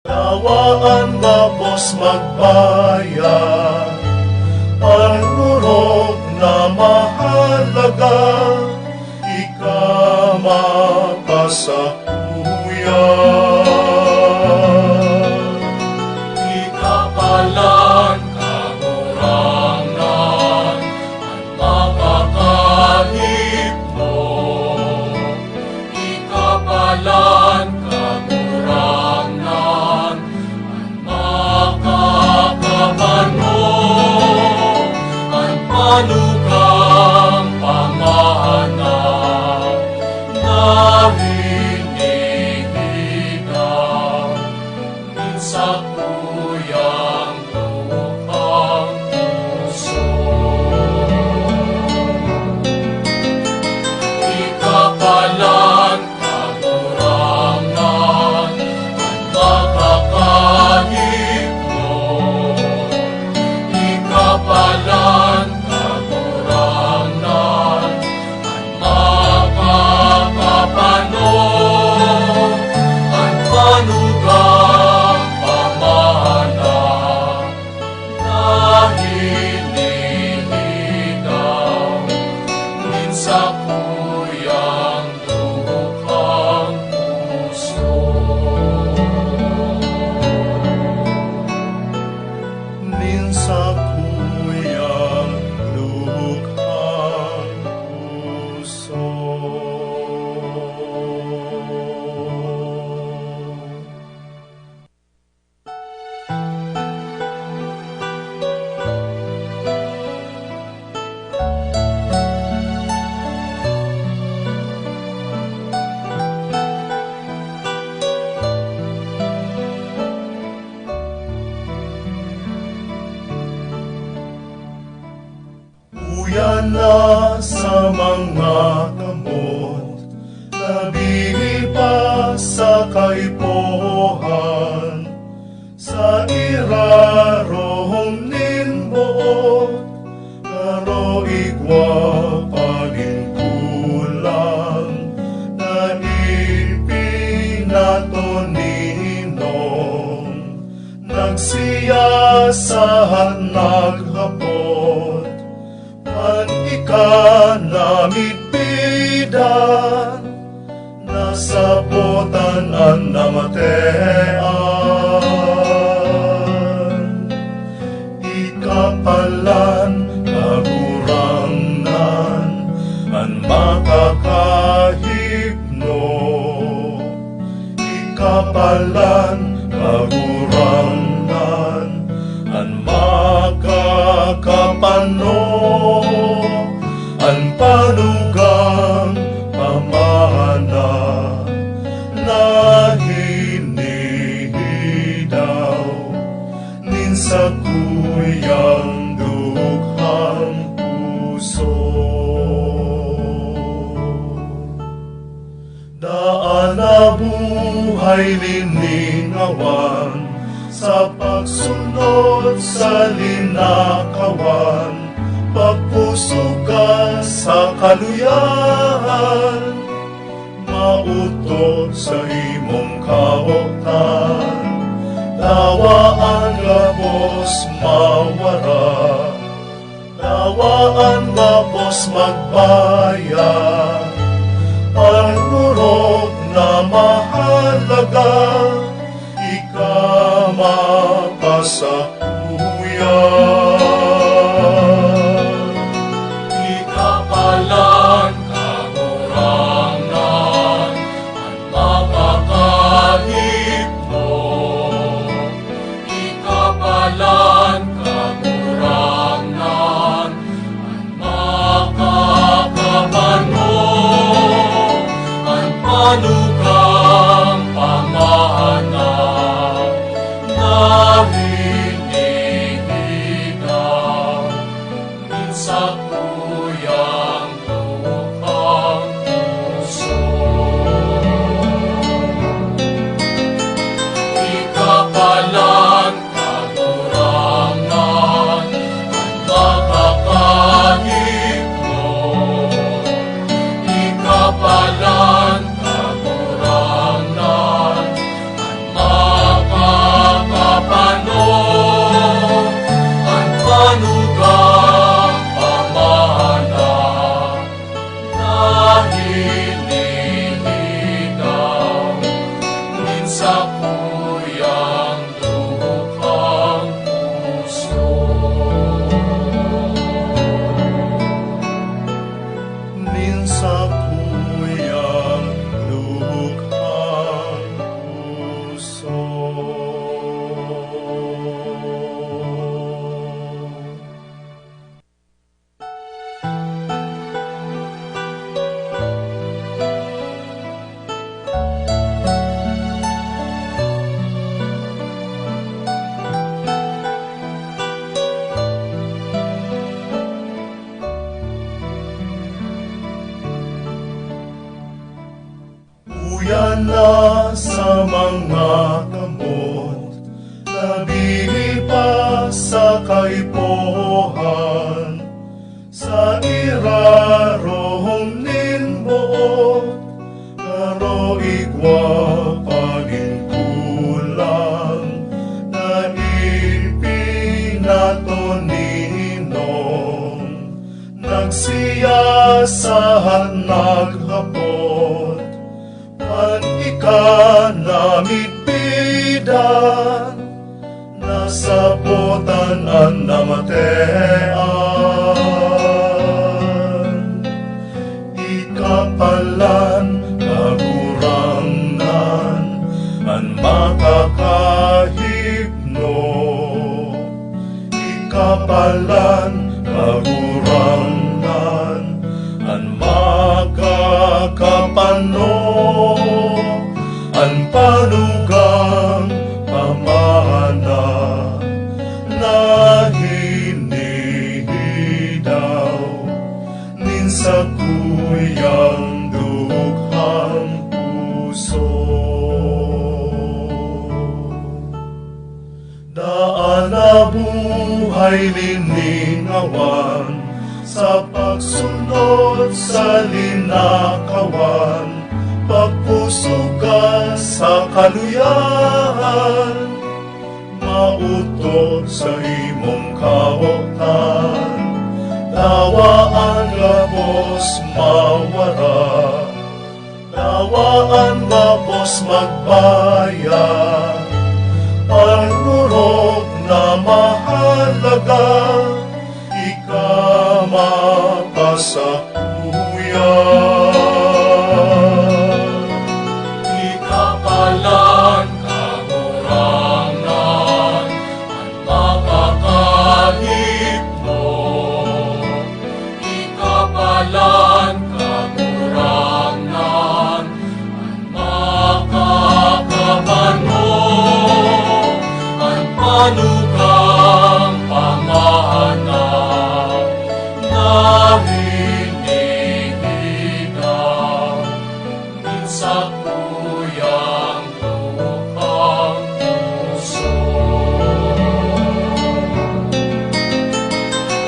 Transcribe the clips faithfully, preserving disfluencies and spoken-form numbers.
Dawa an gabos magbayad, an orog na mahalaga, ika makasakuya. Ikapalan, Kagurangnan, an makakahipno. Ikapalan, Kagurangnan, an makakapano, an panugang pamahanap na hinihigaw nin sakuyang dukhang puso. Ikapalan, Kagurangnan, an makakahipno. Ikapalan, Kagurangnan, an makakapano, an panugang pamahanap na hinihigaw nin sakuyang dukhang puso. Nin sakuyang dukhang puso. Uya na sa mga kamot, nabihi pa sa kaipuhan, sa irarom nin boot, garo igwa pa nin kulang na ipinatoninom. Nagsiyasahat, naghapot, an ika namidbidan, nasabotan an namatean. Ikapalan, Kagurangnan, an makakahipno. Ikapalan, Kagurangnan, an makakapano, an panugang pamahanap na hinihidaw nin sakuyang dukhang puso. Daan na buhay liningawan sa pagsunod sa linakawan, pagpusog ka sa kaluyahan, maotob sa imong kabotan, dawa an gabos mawara. Dawa an gabos magbayad, an orog na mahalaga, ika makasakuya. Ikapalan, Kagurangnan, an makakahipno. Ikapalan, Kagurangnan, an makakapano, an panugang pamahanap na hinihiling. Nabili pa sa kaipuhan, sa irarom nin boot, garo igwa pa nin kulang na ipinatoninong. Nagsiyasahat, naghapot, an ika na midbidan, nasabotan an namatean. Ikapalan, Kagurangnan, an makakahipno. Ikapalan, Kagurangnan, an makakapano, an panugang pamana na hinihidaw nin sakuyang dukhang puso. Daan na buhay liningawan sa pagsunod sa linakawan, pagpusog ka sa kaluyahan, maotob sa imong kaotan, dawa an gabos mawara. Dawa an gabos magbayad, an orog na mahalaga, ika mapasakuya. Ikapalan, Kagurangnan, an makakahipno. Ikapalan, Kagurangnan, an makakapano, an panugang pamana na hinihigaw nin sakuyang dukhang puso.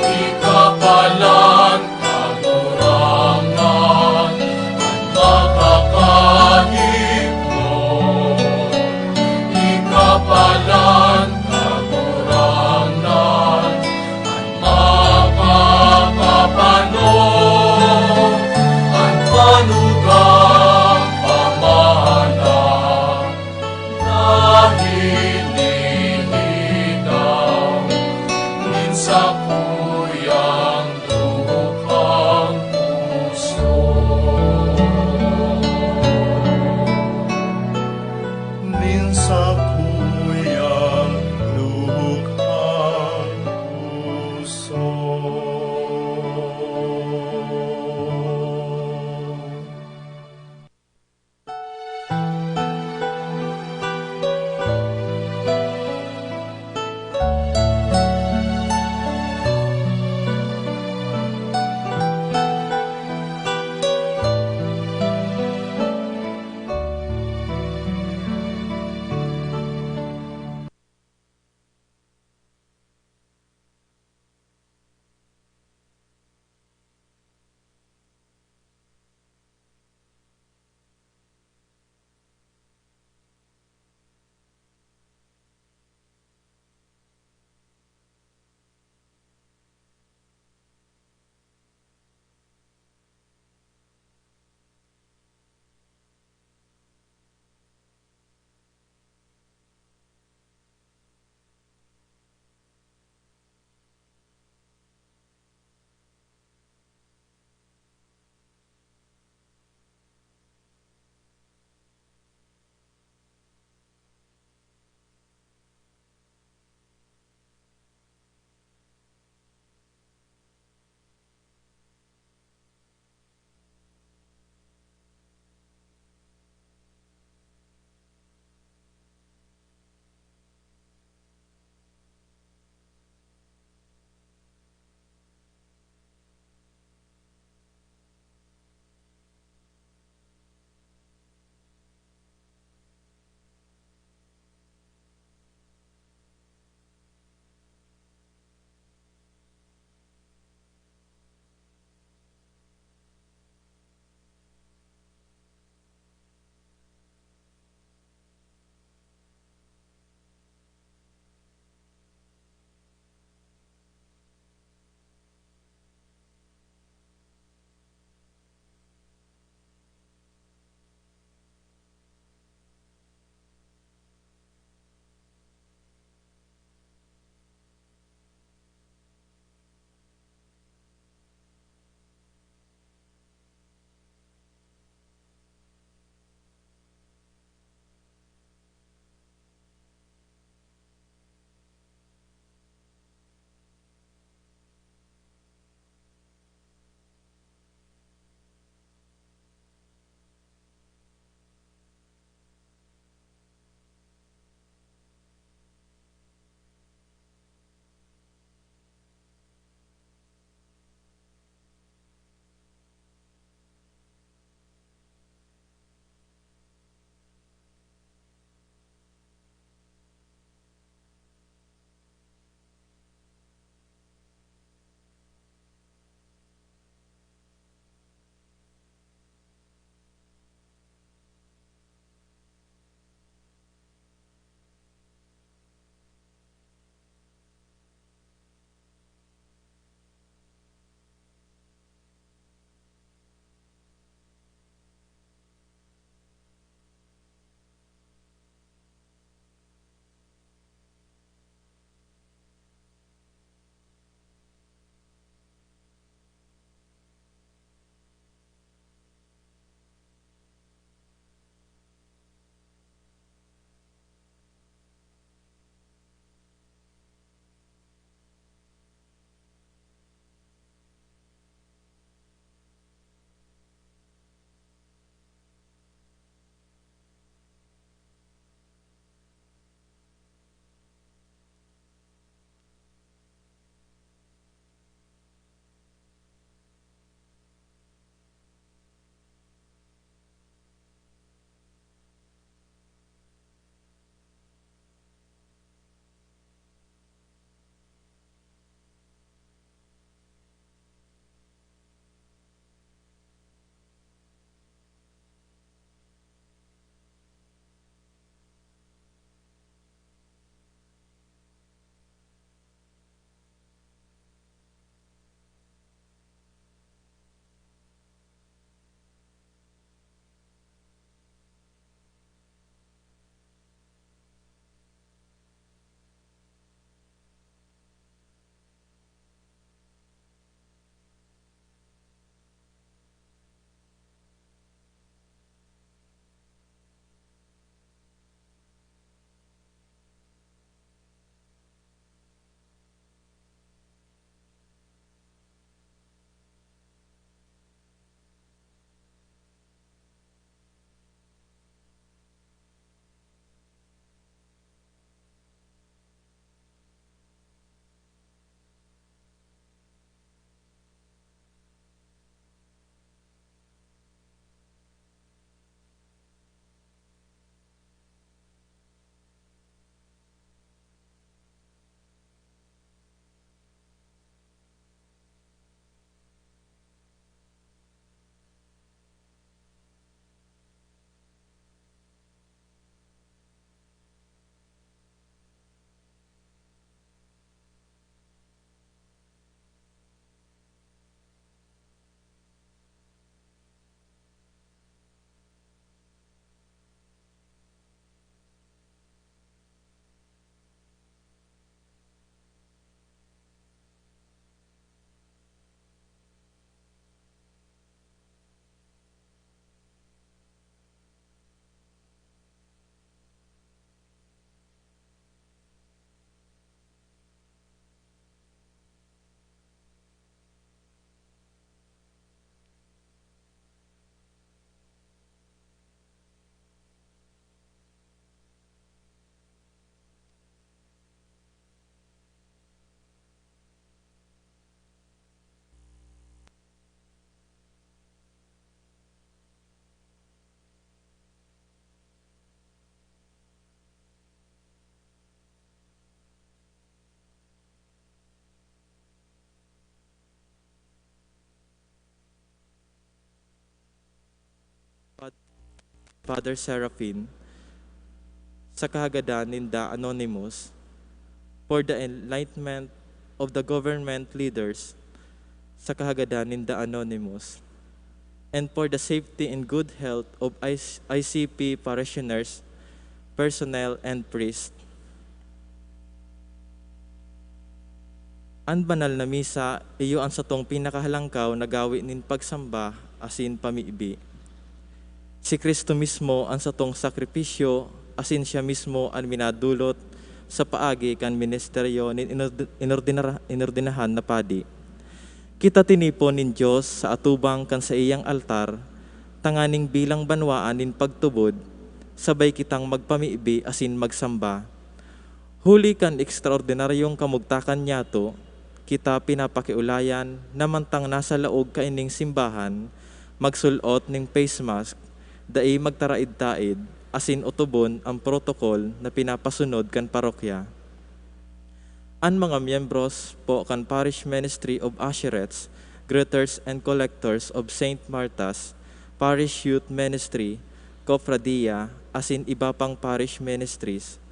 Ikapalan, Kagurangnan, an makakahipno. Ikapalan, Father Serafin, sa kahagadan ninda Anonymous, for the enlightenment of the government leaders, sa kahagadan ninda Anonymous, and for the safety and good health of I C P parishioners, personnel, and priests. An banal na misa iyo an satong pinakahalangkaw na gawe nin pagsamba asin pamibi. Si Cristo mismo an satong sakripisyo, asin siya mismo an minadolot sa paagi kan ministeryo nin inord-, inordinara-, inordinahan na padi. Kita tinipon nin Dios sa atubang kan saiyang altar, tanganing bilang banwaan nin pagtubod, sabay kitang magpamibi asin magsamba. Huli kan ekstraordinaryong kamugtakan niyato, kita pinapakiolayan na mantang nasa laog kaining simbahan, magsul-ot nin face mask, dai magtaraid-taid, asin otobon an protokol na pinapasunod kan parokya. An mga miyembros po kan Parish Ministry of Usherettes, Greeters and Collectors of Saint Martha's, Parish Youth Ministry, Cofradia, asin iba pang parish ministries,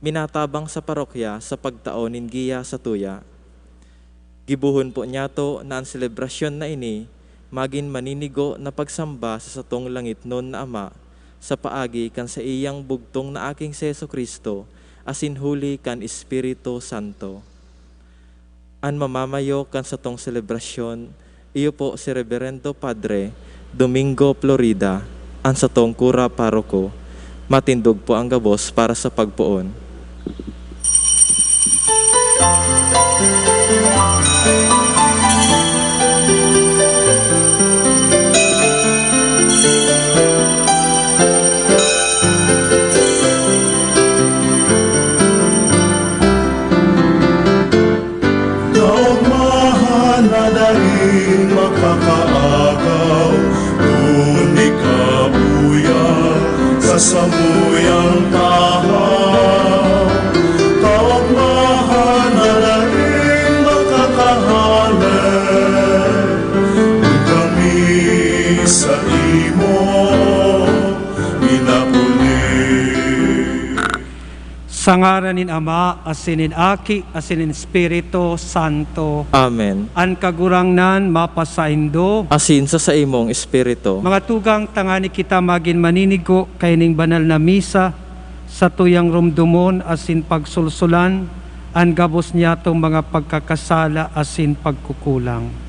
minatabang sa parokya sa pagtao nin giya sa tuya. Gibohon po niyato na an selebrasyon na ini magin maninigo na pagsamba sa satong langitnon na Ama, sa paagi kan saiyang bugtong na Aking si Jesu-Cristo, asin huli kan Espiritu Santo. An mamamayo kan satong selebrasyon, iyo po si Reberendo Padre Domingo Florida, an satong kura paroko. Matindog po ang gabos para sa pagpoon. Kaogmahan na daing makakaagaw, kun ikabuya sa samuyang tahaw. Kaogmahan na daing makakahale, kun kami sa imo minapuli. Sa ngaran nin Ama, asin nin Aki, asin nin Espiritu Santo. Amen. An Kagurangnan mapasaindo. Asin sa saimong espiritu. Mga tugang, tangani kita magin maninigo kaining banal na misa, satuyang romdomon asin pagsolsolan an gabos niyatong mga pagkakasala asin pagkukulang.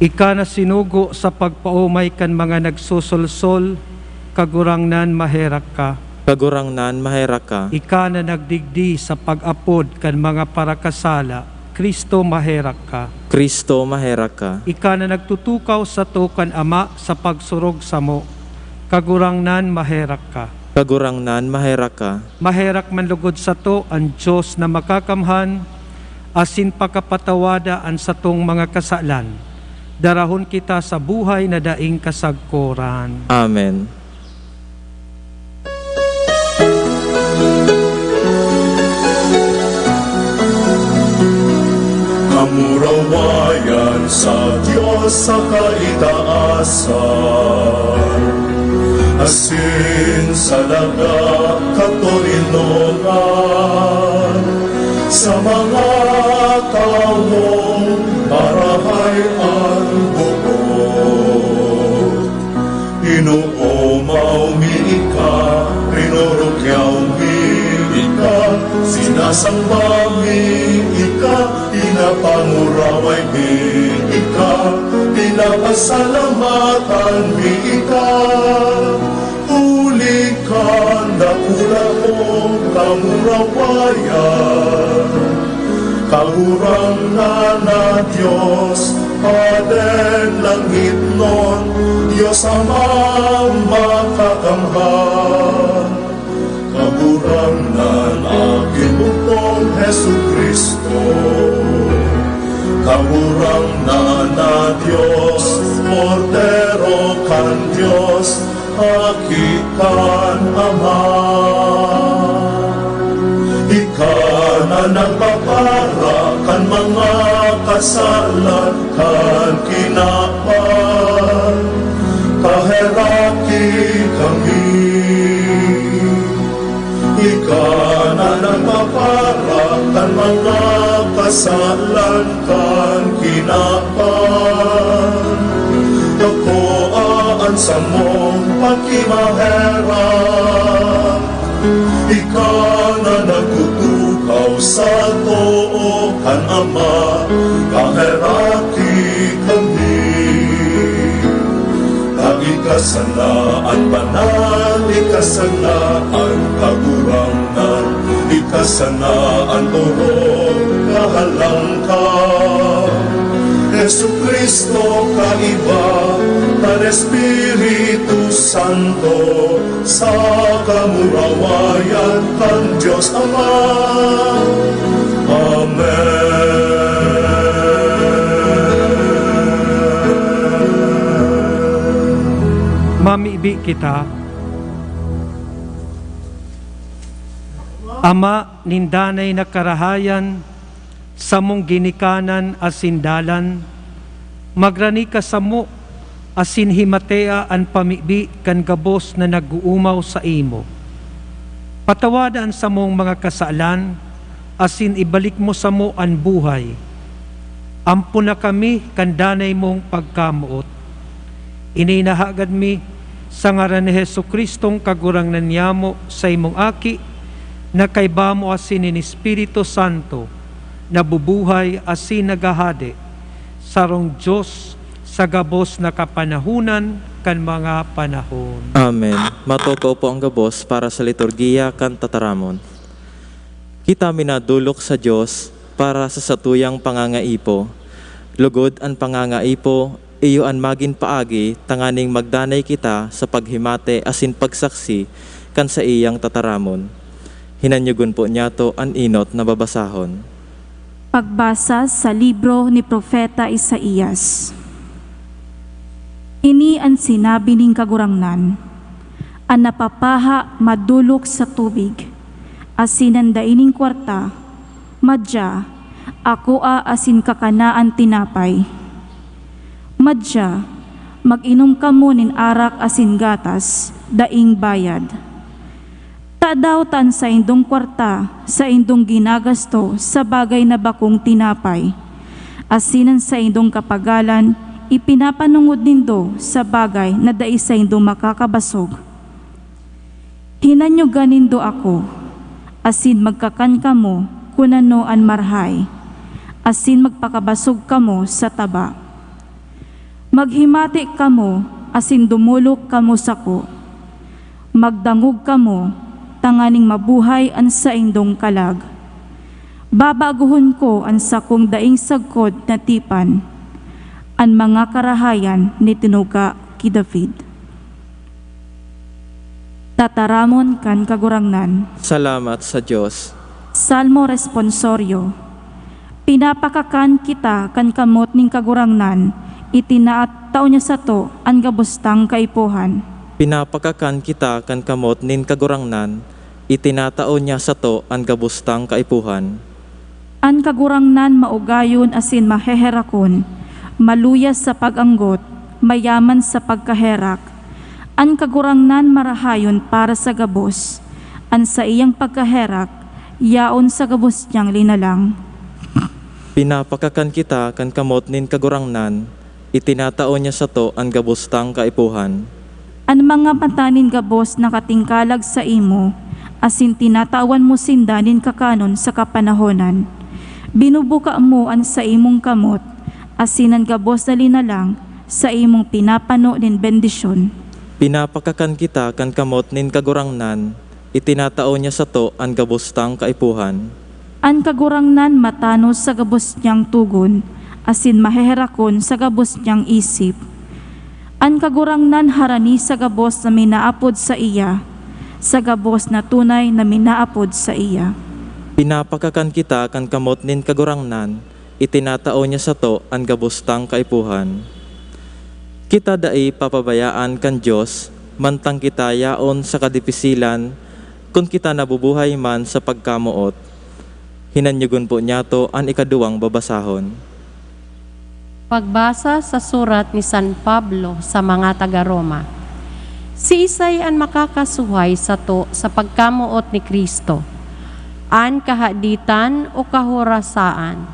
Ika na sinugo sa pagpaomay kan mga nagsosolsol, Kagurangnan, maherak ka. Kagurangnan, maherak ka. Ika na nagdigdi sa pag-apod kan mga parakasala, Cristo, maherak ka. Cristo, maherak ka. Ika na nagtutukaw sato kan Ama sa pagsurog samo, Kagurangnan, maherak ka. Kagurangnan, maherak ka. Maherak man lugod sato an Dios na Makakamhan, asin pakapatawada an satong mga kasalan. Darahon kita sa buhay na daing kasagkoran. Amen. Kamurawayan sa Dios sa kaitaasan, asin sa daga katoninongan, sa mga tawong marahay an boot. Inoomaw mi ika, rinurukyaw mi ika, sinasamba mi ika, pinapanguraway mi ika, pinapasalamatan mi ika. Huli kan dakula mong kamurawayan, Kagurangnan na Dios, Paden langitnon, Dios Amang Makakamhan, Kagurangnan, Aki mong Jesu-Cristo, Kagurangnan na Dios, Kordero kan Dios, Aki kan Ama. Ika na nagpapara kan mga Salan kan kinaban, kaheraki kami. Ika na nagpapara kan mga kasalan kan kinaban. Takoa an samong pakimaherak. Ika na nagtutukaw sa too kan Ama, kaheraki kami. Ika sana an banal, ika sana an kagurangnan, ika sana an orog na halangkaw. Jesu-Cristo, kaiba kan Espiritu Santo, sa kamurawayan kan Dios Ama. Amen. Mamibi kita. Ama nin danay na karahayan, samong ginikanan asin dalan, magrani ka samo asin himatea an pamibi kan gabos na nag-oomaw saimo. Patawada an samong mga kasalan asin ibalik mo samo an buhay. Ampona kami kan danay mong pagkamoot. Ini nahagad mi sa ngaran ni Jesu-Cristong Kagurangnan niyamo, saimong Aki, na kaiba mo asin nin Espiritu Santo, nabubuhay asin naghahade, sarong Dios sa gabos na kapanahonan kan mga panahon. Amen. Matukaw po ang gabos para sa liturgiya kan tataramon. Kita minadolok sa Dios para sa satuyang pangangaipo. Lugod an pangangaipo iyo an magin paagi tanganing magdanay kita sa paghimate asin pagsaksi kan saiyang tataramon. Hinanyogon po niyato an enot na babasahon. Pagbasa sa libro ni Propeta Isaias. Ini an sinabi nin Kagurangnan, an napapaha madolok sa tubig, asin an dai nin kwarta, madya, akoa asin kakana an tinapay. Madya, mag-inom kamo nin arak asin gatas, daing bayad. Tadaw ta an saindong kwarta saindong ginagasto sa bagay na bakong tinapay, asin an saindong kapagalan ipinapanongod nindo sa bagay na dai saindo makakabasog? Hinanyogan nindo ako, asin magkakan kamo kun ano an marahay, asin magpakabasog kamo sa taba. Maghimati kamo asin dumolok kamo sako. Magdangog kamo, tanganing mabuhay an saindong kalag. Babagohon ko an sakong daing sagkod na tipan, an mga karahayan na itinuga ki David. Tataramon kan Kagurangnan. Salamat sa Dios. Salmo Responsorio. Pinapakakan kita kan kamot nin Kagurangnan, itinatao niya sato an gabos tang kaipuhan. Pinapakakan kita kan kamot nin Kagurangnan, itinatao niya sato an gabos tang kaipuhan. An Kagurangnan maugayon asin maheherakon, maluyas sa pag-anggot, mayaman sa pagkaherak. An Kagurangnan marahayon para sa gabos, an saiyang pagkaherak yaon sa gabos niyang linalang. Pinapakakan kita kan kamot nin Kagurangnan, itinatao niya sato an gabos tang kaipuhan. An mga mata nin gabos nakatingkalag saimo, asin tinatawan mo sinda nin kakanon sa kapanahonan. Binubuka mo an saimong kamot, asin an gabos na linalang saimong pinapano nin bendisyon. Pinapakakan kita kan kamot nin Kagurangnan, itinatao niya sato an gabos tang kaipuhan. An Kagurangnan matanos sa gabos niyang togon, asin maheherakon sa gabos niyang isip. An Kagurangnan harani sa gabos na minaapod saiya, sa gabos na tunay na minaapod saiya. Pinapakakan kita kan kamot nin Kagurangnan, itinatao niya sato an gabos tang kaipuhan. Kita dai papabayaan kan Dios, mantang kita yaon sa kadipisilan, kun kita nabubuhay man sa pagkamoot. Hinanyogon po niyato an ikaduwang babasahon. Pagbasa sa surat ni San Pablo sa mga taga Roma. Siisay an makakasuhay sato sa pagkamoot ni Cristo? An kahaditan o kahorasaan?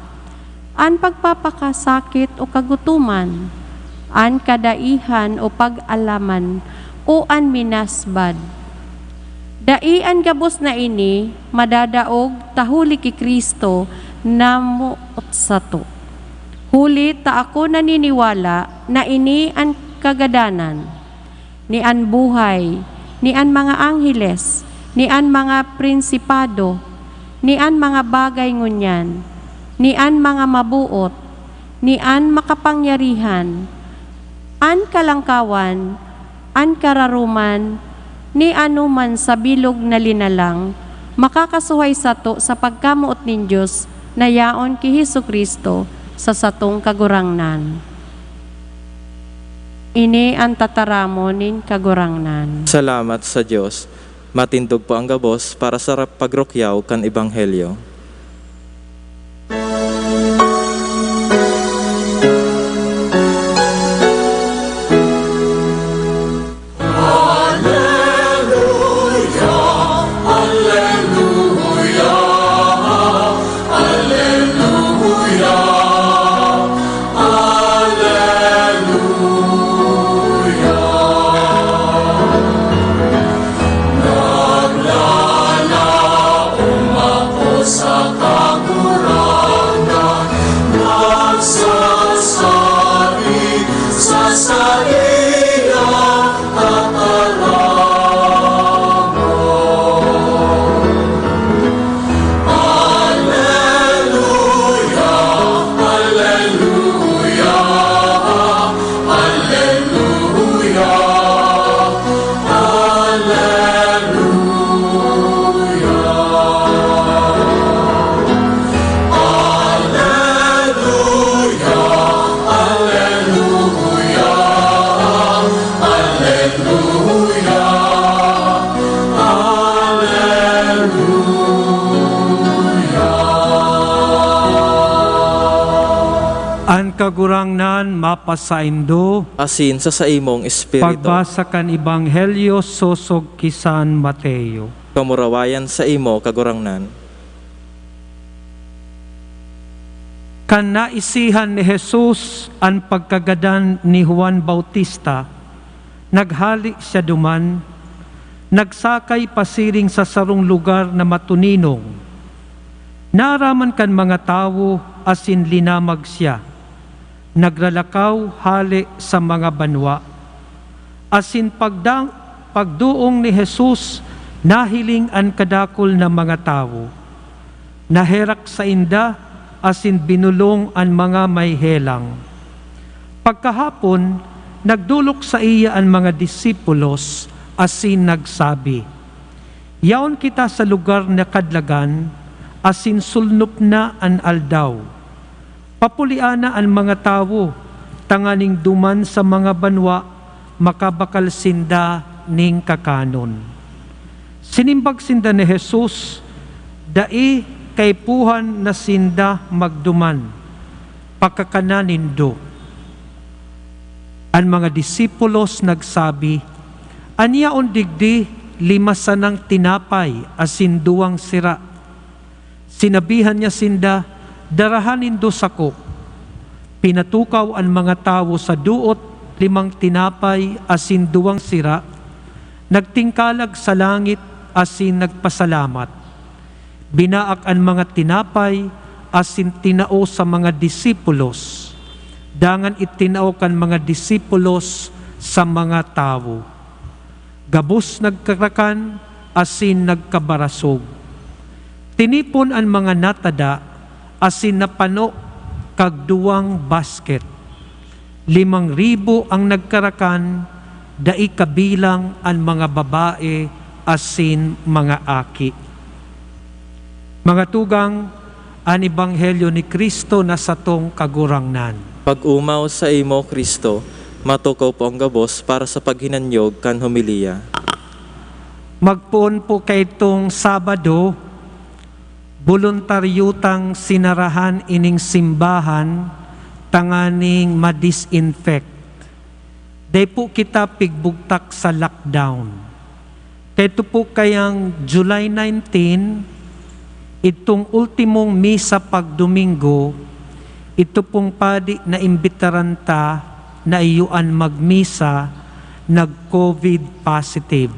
An pagpapakasakit o kagutoman? An kadaihan o pag-alaman o an minasbad? Dai an gabos na ini madadaog ta huli ki Cristo namoot sato. Huli ta ako naniniwala na ini an kagadanan, ni an buhay, ni an mga angheles, ni an mga prinsipado, ni an mga bagay ngunyan, ni an mga maboot, ni an makapangyarihan, an kalangkawan, an kararoman, ni anoman sa bilog na linalang, makakasuhay sato sa pagkamoot nin Dios na yaon ki Jesu-Cristo sa satong Kagurangnan. Ini an tataramon nin Kagurangnan. Salamat sa Dios. Matindog po ang gabos para sa rap-, pagrukyaw kan Ebanghelyo. An Kagurangnan mapasaindo. Asin sa saimong espiritu. Pagbasa kan Ebanghelyo sosog ki San Mateo. Kamurawayan saimo, Kagurangnan. Kan naisihan ni Jesus an pagkagadan ni Juan Bautista, naghale siya duman, nagsakay pasiring sa sarong lugar na matuninong. Naaraman kan mga tawo asin linamag siya. Nagralakaw hale sa mga banwa. Asin pagda-, pagdoong ni Jesus, nahiling an kadakul na mga tawo. Naherak sainda asin binolong an mga may helang. Pagkahapon, nagdolok saiya an mga disipulos asin nagsabi, "Yaon kita sa lugar na kadlagan, asin solnop na an aldaw. Papulian na an mga tawo, tanganing duman sa mga banwa makabakal sinda nin kakanon." Sinimbag sinda ni Jesus, "Dai kaipuhan na sinda magduman. Pakakanan nindo." An mga disipulos nagsabi, "An yaon digdi lima sanang tinapay asin duwang sira." Sinabihan niya sinda, "Daraha nindo sako." Pinatukaw an mga tawo sa doot, limang tinapay asin duwang sira, nagtingkalag sa langit asin nagpasalamat. Binaak an mga tinapay asin tinao sa mga disipulos, dangan itinao kan mga disipulos sa mga tawo. Gabos nagkarakan asin nagkabarasog. Tinipon an mga natada asin napano kag duwang basket. Limang ribo ang nagkarakan, dai kabilang an mga babae asin mga aki. Mga tugang, an Ebanghelyo ni Cristo na satong Kagurangnan. Pag-omaw saimo, Cristo, matukaw po ang gabos para sa paghinanyog kan homilya. Magpoon po kaitong Sabado, boluntaryo tang sinarahan ining simbahan tanganing ma-disinfect. Dai po kita pigbugtak sa lockdown. Kaito po kayang July nineteen, itong ultimong misa pag Domingo, ito pong padi na imbitaran ta na iyo an magmisa, nag-COVID positive.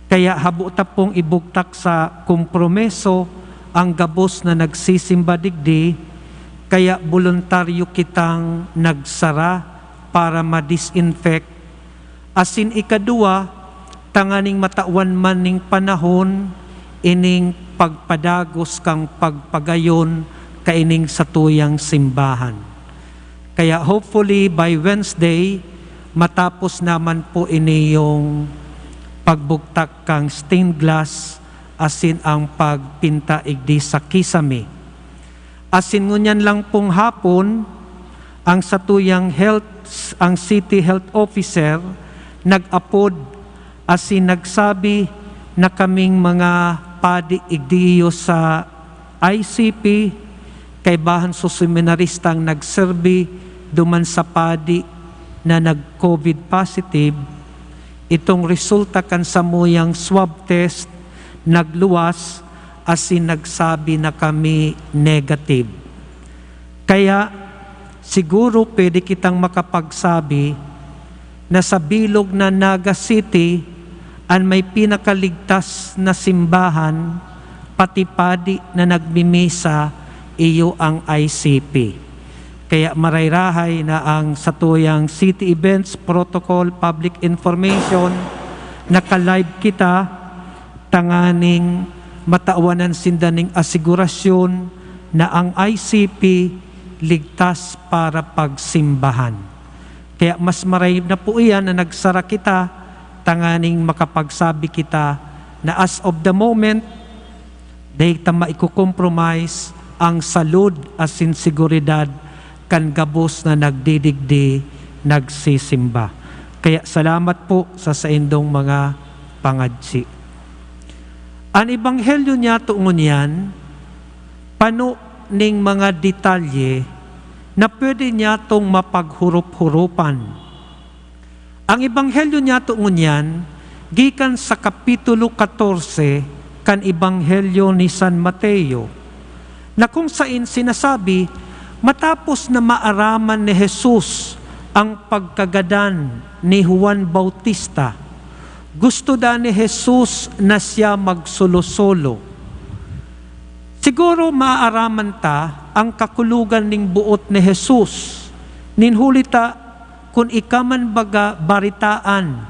Kaya habo ta pong ibugtak sa kompromiso ang gabos na nagsisimba digdi, kaya boluntaryo kitang nagsara para ma-disinfect. Asin ikaduwa, tanganing matawan man ning panahon ining pagpadagos kan pagpagayon kaining satuyang simbahan. Kaya hopefully by Wednesday, matapos naman po ini yung pagbugtak kan stained glass asin ang pagpinta igdi sa kisame. Asin ngunyan lang pong hapon, ang satuyang health, ang city health officer nag-apod asin nagsabi na kaming mga padi igdi iyo sa I C P, kaibahan sa seminaristang nagserbi duman sa padi na nag-COVID positive, itong resulta kan samuyang swab test nagluwas asin nagsabi na kami negative. Kaya, siguro pwede kitang makapagsabi na sa bilog na Naga City, an may pinakaligtas na simbahan, pati padi na nagmimisa, iyo ang I C P. Kaya marayrahay na ang satuyang City Events Protocol Public Information, naka-live kita, tanganing matawanan sinda ning asigurasyon na ang I C P ligtas para pagsimbahan. Kaya mas maray na po iyan na nagsara kita, tanganing makapagsabi kita na as of the moment, dai ta maiko-compromise ang salud asin seguridad kan gabos na nagdidigdi, nagsisimba. Kaya salamat po sa saindong mga pangadyi. An ebanghelyo niyato ngunyan, pano ning mga detalye na pwede niyatong mapaghurop-huropan. Ang ebanghelyo niyato ngunyan gikan sa Kapitulo katorse kan Ebanghelyo ni San Mateo, na kung sain sinasabi, matapos na maaraman ni Jesus ang pagkagadan ni Juan Bautista, gusto daa ni Jesus na siya magsolo-solo. Siguro maaaraman ta ang kakulogan nin boot ni Jesus, nin huli ta kun ika man baga baretaan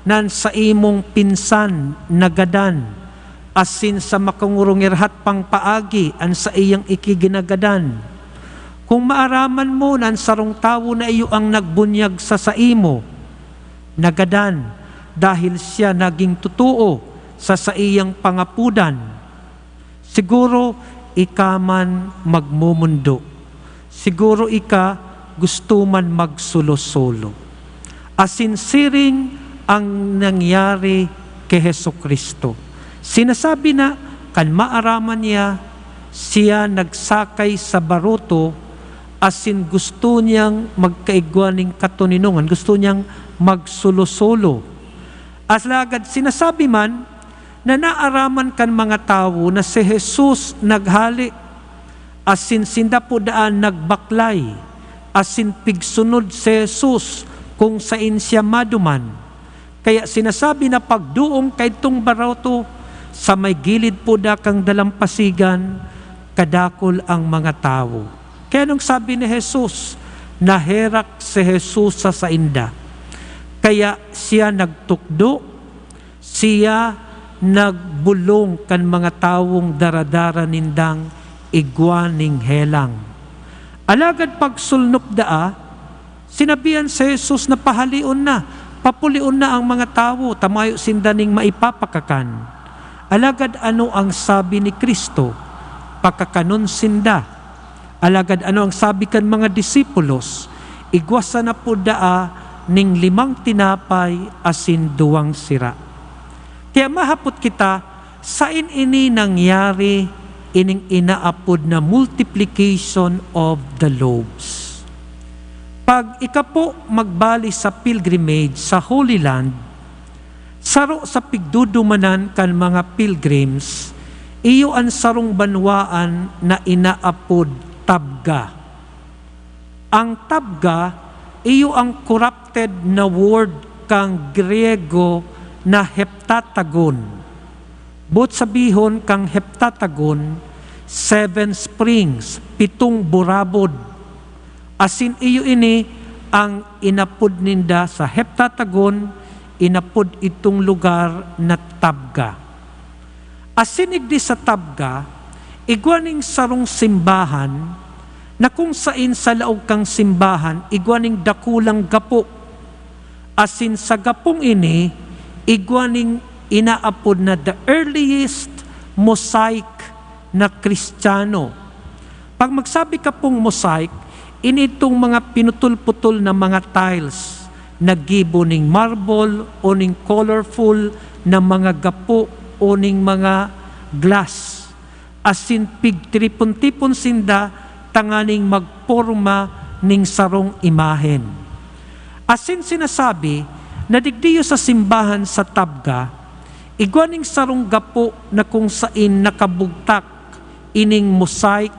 na an saimong pinsan nagadan, asin sa makangurungirhat pang paagi an saiyang iki ginagadan. Kun maaraman mo na an sarong tawo na iyo ang nagbunyag sa saimo, nagadan, dahil siya nagin totoo sa saiyang pangapodan, siguro ika man magmomondo. Siguro ika gusto man magsolo-solo. Asin siring ang nangyari ki Jesu-Cristo. Sinasabi na, kan maaraman niya, siya nagsakay sa baruto, asin gusto niyang magkaigwa nin katoninongan, gusto niyang magsolo-solo. Alagad sinasabi man na naaraman kan mga tawo na si Jesus naghale, asin sinda po daan nagbaklay, asin pigsunod si Jesus kung sain siya maduman. Kaya sinasabi na pagdoong kaidtong baruto, sa may gilid po da kan dalampasigan, kadakul ang mga tawo. Kaya anong sabi ni Jesus? Naherak si Jesus sa sainda. Kaya siya nagtukdo, siya nagbolong kan mga tawong daradara nindang igwa nin helang. Alagad pagsulnop daa, sinabihan si Jesus na pahaleon na, papulion na ang mga tawo, ta mayo sinda nin maipapakakan. Alagad ano ang sabi ni Cristo? Pakakanon sinda. Alagad ano ang sabi kan mga disipulos? Igwa sana po daa nin limang tinapay asin duwang sira. Kaya mahapot kita, saen ini nangyari, ining inaapod na multiplication of the loaves? Pag ika po magbali sa pilgrimage sa Holy Land, saro sa pigdudumanan kan mga pilgrims, iyo an sarong banwaan na inaapod Tabga. Ang Tabga, iyo ang corrupted na word kan Griego na heptatagon. Boot sabihon kan heptatagon, seven springs, pitong burabod. Asin iyo ini ang inapod ninda sa heptatagon, inapod itong lugar na Tabga. Asin igdi sa Tabga, igwa ning sarong simbahan na kung sain sa laog kan simbahan igwa ning dakulang gapo. Asin sa gapong ini, igwa ning inaapod na the earliest mosaic na Kristiyano. Pag magsabi ka pong mosaic, ini itong mga pinutol-putol na mga tiles na gibo ning marble o ning colorful na mga gapo o ning mga glass, asin pigtiripon-tipon sinda tanganing magporma ning sarong imahen. Asin sinasabi na digdiyo sa simbahan sa Tabga, igwa ning sarong gapo na kung sain nakabugtak ining mosaic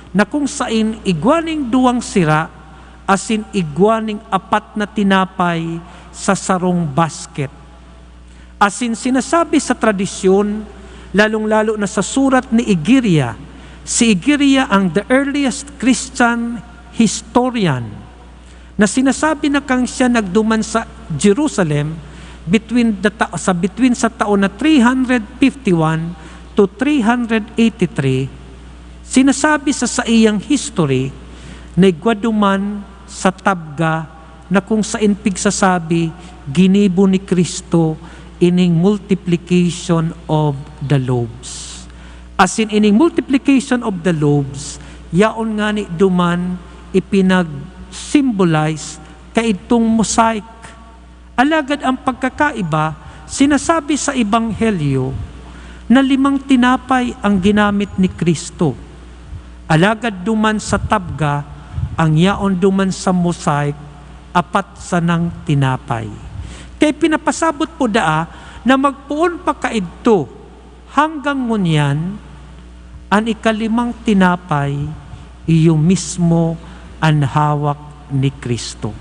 na kung sain igwa ning duwang sira asin igwa ning apat na tinapay sa sarong basket. Asin sinasabi sa tradisyon, lalong-lalo na sa surat ni Egeria, si Egeria ang the earliest Christian historian, na sinasabi na kan siya nagduman sa Jerusalem between the ta-, sa between sa taon na three hundred fifty-one to three hundred eighty-three, sinasabi sa saiyang history na igwa duman sa Tabga na kung sain pigsasabi, ginibo ni Cristo ining multiplication of the loaves. Asin ining multiplication of the loaves, yaon ngani duman ipinag-symbolize kaidtong mosaic. Alagad ang pagkakaiba, sinasabi sa Ebanghelyo na limang tinapay ang ginamit ni Cristo. Alagad duman sa Tabga, ang yaon duman sa mosaic, apat sanang tinapay. Kaya pinapasabot po daa na magpoon pa kaidto, hanggang ngunyan, an ikalimang tinapay, iyo mismo an hawak ni Cristo.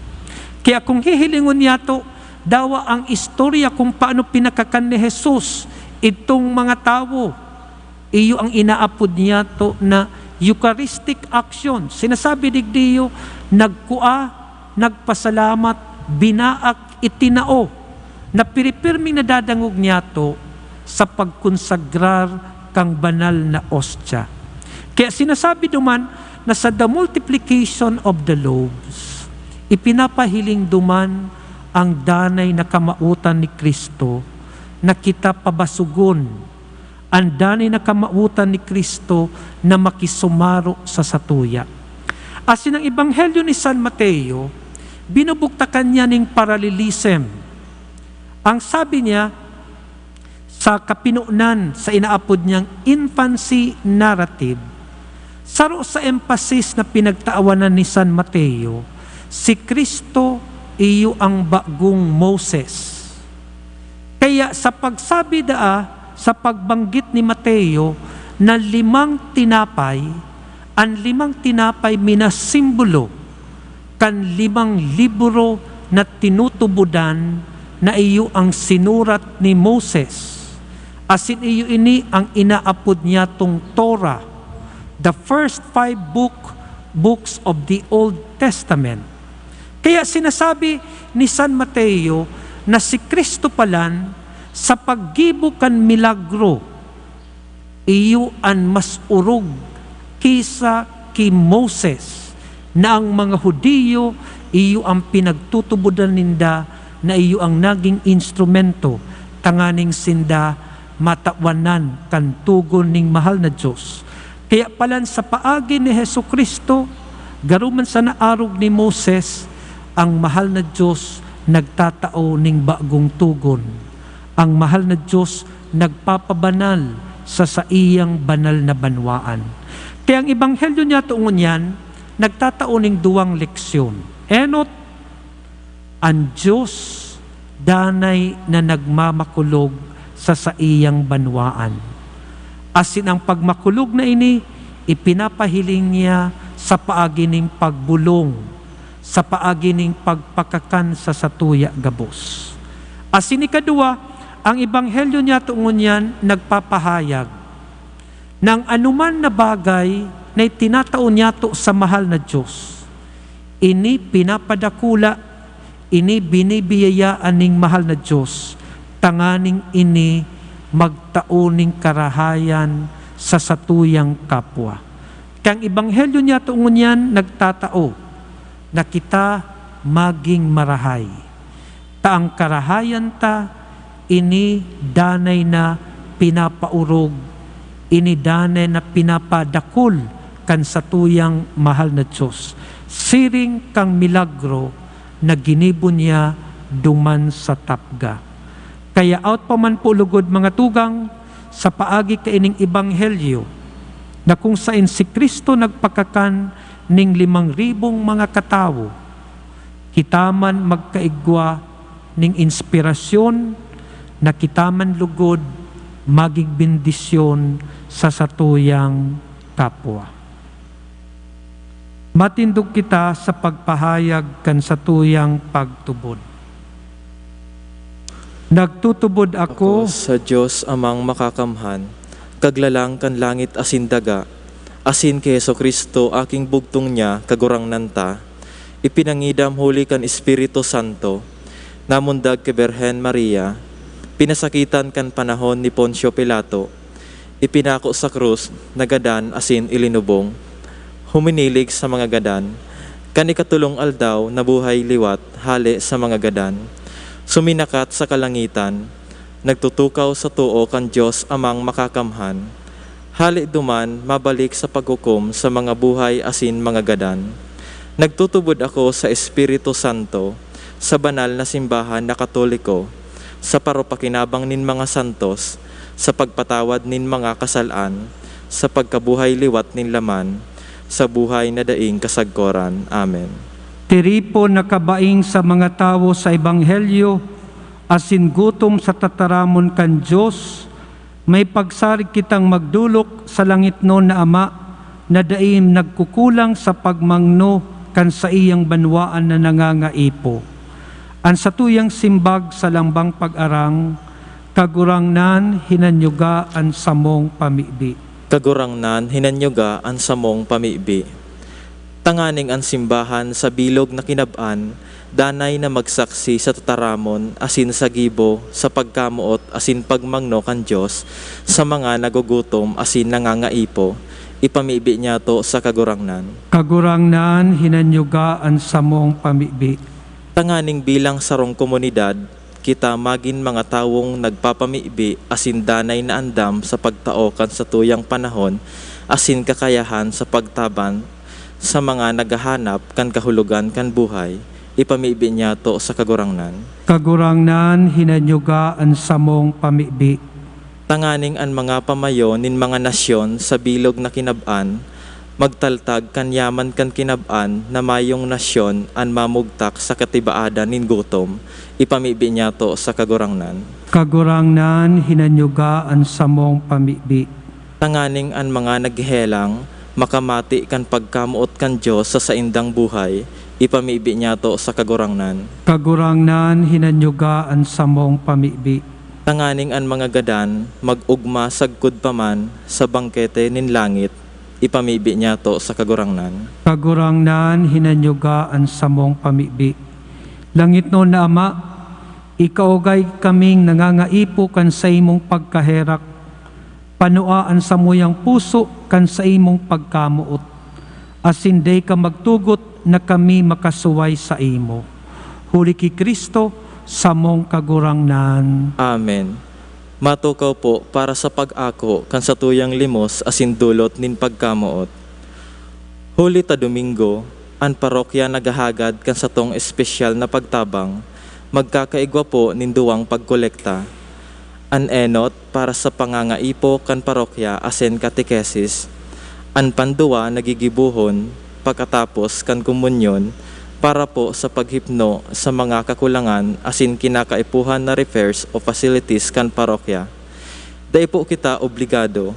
Kaya kung hihilingon niyato, dawa ang istorya kung paano pinakakan ni Jesus itong mga tawo, iyo ang inaapod niyato na Eucharistic action. Sinasabi digdiyo, nagkua, nagpasalamat, binaak, itinao, na piripirming nadadangog niyato sa pagkonsagrar kan banal na ostya. Kaya sinasabi duman na sa the multiplication of the loaves, ipinapahiling duman ang danay na kamawotan ni Cristo na kita pabasogon, an danay na kamawotan ni Cristo na makisumaro sa satuya. Asin ang Ebanghelyo ni San Mateo, binubugtakan niya ning parallelism. Ang sabi niya, sa kapinonan, sa inaapod niyang infancy narrative, saro sa emphasis na pinagtawanan ni San Mateo, si Cristo iyo ang bagong Moses. Kaya sa pagsabi daa, sa pagbanggit ni Mateo na limang tinapay, an limang tinapay minasimbolo kan limang libro na tinutubodan na iyo ang sinurat ni Moses, asin iyo ini ang inaapod niyatong Torah, the first five book, books of the Old Testament. Kaya sinasabi ni San Mateo na si Cristo palan sa paggibo kan milagro, iyo an mas orog ki sa ki Moses, na ang mga Judio iyo ang pinagtutubodan ninda, na iyo ang naging instrumento tanganing sinda matawanan kan togon ning mahal na Dios. Kaya palan sa paagi ni Jesu-Cristo, garo man sa naarog ni Moses, ang mahal na Dios nagtatao ning bagong togon. Ang mahal na Dios nagpapabanal sa saiyang banal na banwaan. Kaya ang ebanghelyo niyato ngunyan nagtatao ning duwang leksyon. Enot, an Dios danay na nagmamakulog sa saiyang banwaan, asin an pagmakulog na ini ipinapahiling niya sa paagi nin pagbolong, sa paagi nin pagpakakan sa satuya gabos. Asin ikaduwa, ang ebanghelyo niyato ngunyan nagpapahayag na an anoman na bagay na itinatao niyato sa mahal na Dios, ini pinapadakula, ini binibiyayaan nin mahal na Dios, tanganing ini magtao nin karahayan sa satuyang kapwa. Kaya an ebanghelyo niyato ngunyan nagtatao na kita magin marahay. Ta an karahayan ta, ini danay na pinapaorog, ini danay na pinapadakul kan satuyang mahal na Dios, siring kan milagro na ginibo niya duman sa tapga. Kaya awot pa man po lugod, mga tugang, sa paagi kaining ebanghelyo, na kung saen si Cristo nagpakakan ning limang ribong mga katawo, kita man magkaigwa ning inspirasyon na kita man lugod magin bendisyon sa satuyang kapwa. Matindog kita sa pagpahayag kan satuyang pagtubod. Nagtutubod ako Ako sa Dios Amang Makakamhan, Kaglalang kan langit asin daga, asin ki Jesu-Cristo, aking bugtong niya, Kagurangnan ta, ipinangidam huli kan Espiritu Santo, namundag ki Birhen Maria, pinasakitan kan panahon ni Poncio Pilato, ipinako sa krus, nagadan asin ilinubong. Huminilig sa mga gadan. Kan ikatolong aldaw, nabuhay liwat hale sa mga gadan. Suminakat sa kalangitan, nagtutukaw sa too kan Dios Amang Makakamhan. Hale duman, mabalik sa paghukom sa mga buhay asin mga gadan. Nagtutubod ako sa Espiritu Santo, sa banal na simbahan na Katoliko, sa paropakinabang nin mga santos, sa pagpatawad nin mga kasal-an, sa pagkabuhay liwat nin laman, sa buhay na daing kasagkoran. Amen. Tiripon na kabaing sa mga tawo sa ebanghelyo asin gutom sa tataramon kan Dios, may pagsarig kitang magdolok sa langitnon na Ama na dai nagkukulang sa pagmangno kan saiyang banwaan na nangangaipo. An satuyang simbag sa lambang pag-arang, Kagurangnan, hinanyuga an samong pamibi. Kagurangnan, hinanyuga an samong pamibi. Tanganing an simbahan sa bilog na kinab-an danay na magsaksi sa tataramon asin sa gibo sa pagkamoot asin pagmangno kan Dios sa mga nagugutom asin nangangaipo, ipamibi niyato sa Kagurangnan. Kagurangnan, hinanyuga an samong pamibi. Tanganing bilang sarong komunidad, kita magin mga tawong nagpapamibi asin danay na andam sa pagtao kan satuyang panahon asin kakayahan sa pagtaban sa mga naghahanap kan kahulogan kan buhay, ipamibi niyato sa Kagurangnan. Kagurangnan, hinanyuga an samong pamibi. Tanganing an mga pamayo nin mga nasyon sa bilog na kinab-an magtaltag kan yaman kan kinab-an na mayong nasyon an mamugtak sa katibaadan nin gutom, ipamibi niyato sa Kagurangnan. Kagurangnan, hinanyuga an samong pamibi. Tanganing an mga naghehelang makamati kan pagkamoot kan Dios sa saindang buhay, ipamibi niyato sa Kagurangnan. Kagurangnan, hinanyuga an samong pamibi. Tanganing an mga gadan mag-ogma sagkod pa man sa bangkete nin langit, ipamibi niyato sa Kagurangnan. Kagurangnan, hinanyuga an samong pamibi. Langitnon na Ama, ikaugay kaming nangangaipo kan saimong pagkaherak. Panua an samuyang puso kan saimong pagkamoot, asin dai ka magtugot na kami makasuway saimo. Huli ki Cristo, samong Kagurangnan. Amen. Matukaw po para sa pag-ako kan satuyang limos asin dulot nin pagkamoot. Huli ta Domingo, an parokya naghahagad kan satong espesyal na pagtabang, magkakaigwa po nin duwang pagkolekta. An enot para sa pangangaipo kan parokya asin katekesis. An panduwa nagigibohon pakatapos kan komunyon Para po sa paghipno sa mga kakulangan asin kinakaipuhan na repairs o facilities kan parokya, dai po kita obligado.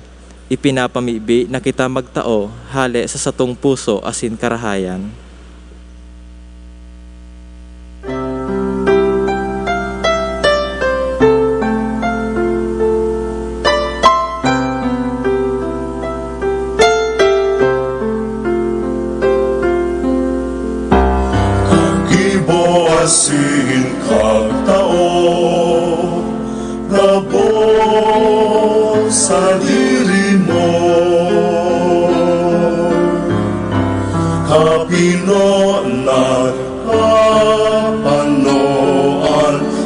Ipinapamibi na kita magtao hale sa satong puso asin karahayan. Kagibo asin kagtao, gabos sadiri mo. Kapinonan, kapanoan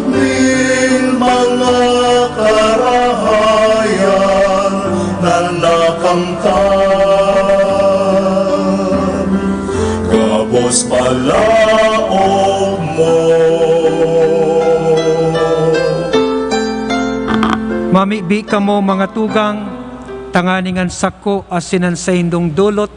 nin mga karahayan na nakamtan, gabos balaog mo. Mamibi kamo, mga tugang, tanganing an sako asin an saindong dulot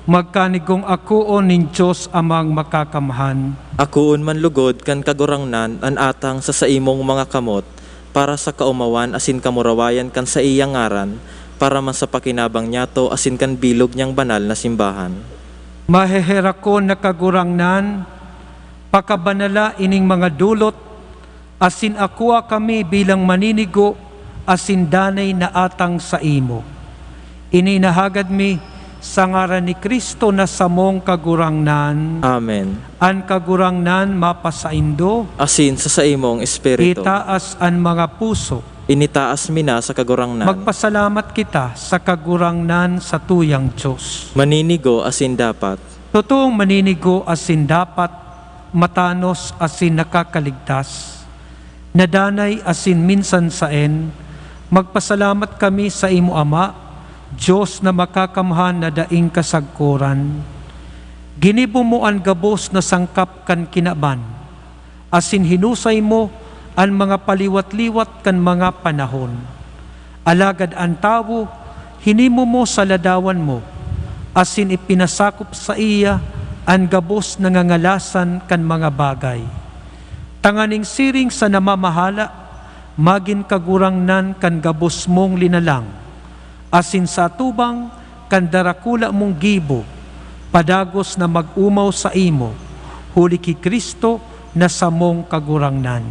magkanigong akoon nin Dios Amang Makakamhan. Akoon man lugod kan Kagurangnan an atang sa saimong mga kamot, para sa kaomawan asin kamurawayan kan saiyang ngaran, para man sa pakinabang niyato asin kan bilog niyang banal na simbahan. Maheherakon na Kagurangnan, pakabanala ining mga dulot, asin akua kami bilang maninigo asin danay na atang saimo. Ini nahagad mi sa ngaran ni Cristo na samong Kagurangnan. Amen. An Kagurangnan mapasaindo. Asin sa saimong espiritu. Itaas an mga puso. Initaas mi na sa Kagurangnan. Magpasalamat kita sa Kagurangnan, sa tuyang Dios. Maninigo asin dapat. Totoong maninigo asin dapat, matanos asin nakakaligtas, na danay asin minsan saen, magpasalamat kami sa imo, Ama, Dios na makakamhan na daing kasagkoran. Ginibo mo an gabos na sangkap kan kinaban, asin hinusay mo an mga paliwat-liwat kan mga panahon. Alagad an tawo, hinimo mo sa ladawan mo, asin ipinasakop saiya an gabos na ngangalasan kan mga bagay, tanganing siring sa namamahala, magin kagurangnan kan gabos mong linalang, asin sa atubang kan darakula mong gibo, padagos na mag-omaw saimo, huli ki Cristo na samong Kagurangnan.